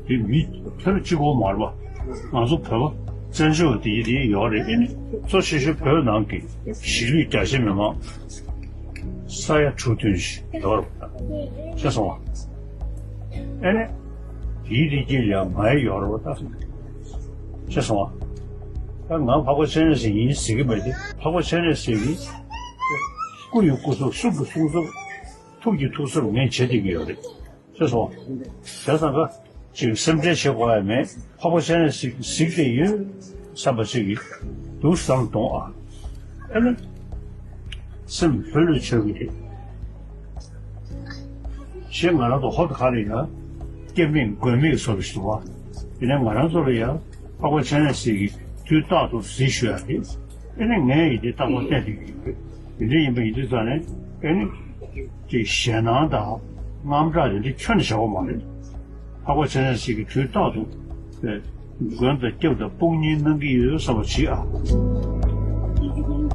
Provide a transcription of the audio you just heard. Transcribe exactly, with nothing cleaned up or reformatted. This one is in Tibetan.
དེ་མི་ཕལ་གཅིག་པོ་མ་རེད་པ། ང་ཚོ་བོད་པ་བཙན་བྱོལ་དེ་ཡི་དེ་ཡོད་རེད། ཨེ་ནི་གཙོ་ཆེ་ཤོས་བོད་ནང་གི་གཞིས་ལུས་རྒྱ་ཆེ་མི་མང་ས་ཡ་དྲུག་བདུན་ཞིག་ཡོད་རེད་པ། ཤེས་སོང་བ། ཨེ་ནི་དེའི་རིགས་ཀྱི་ལ་ང་ཡི་ཡོད་རེད་པ། ད་ཤེས་སོང་བ། ད་ང་འཕགས་པ་སྤྱན་རས་གཟིགས་ཡིན་ཟེར་གྱི་མེད་དེ། འཕགས་པ་སྤྱན་རས་གཟིགས་ཀྱི་སྐུ་ཡི་སྐུ་གཟུགས། གསུང་གི་གསུང་གཟུགས། ཐུགས་ཀྱི་ཐུགས་གཟུགས་ངས་བྱེད་བསྡད་ཀྱི་ཡོད་རེད། ཤེས་སོང་། བྱས་ཙང་ཀ་ཅིག་སེམས་ཁྲལ་བྱེད་དགོས་ཡ་མེད། འཕགས་པ་སྤྱན་རས་གཟིགས་གཟིགས་བསྡད་ཡོད་བསམ་པ་ཅིག་གིས་འདུག་བསམ་གཏོང་ཨ། ཨ་ནི་སེམས་ལྷོད་ལྷོད་བྱེད་དགོས་རེད། ཞེས་ང་རང་ཚོ་ཧོབ་ཁ་ལ་ཡ་སྐྱེ་མེད་མགོན་མེད་བཟོ་འདྲ་ཞིག་འདུག་བ། དེ་ནས་ང་རང་ཚོ་ལ་ཡ་འཕགས་པ་སྤྱན་རས་གཟིགས་ཀྱིས་དུས་རྟག་ཏུ་གཟིགས་ཞུ་ཡ་རེད། ཨེ་ནི་ངས་ཡི་དེ་རྟག་པར་བལྟས་བསྡད་ཀྱི་ཡོད། དེ་འདྲ་ཡིན་པ་ཡིན་དུས་ཙང་ནས་ཨེ་ནི་ཅིག་ཞེད་སྣང་དང་དངངས་སྐྲག་དེ་འདྲ་ཁྱོན་ནས་བྱེད་དགོས་མ་རེད། འཕགས་པ་སྤྱན་རས་གཟིགས་ཀྱིས་དུས་རྟག་ཏུ་མགོན་དང་སྐྱབས་དང་དཔུང་གཉེན་གནང་གི་ཡོད་བསམ་པ་བྱེད་ཨ།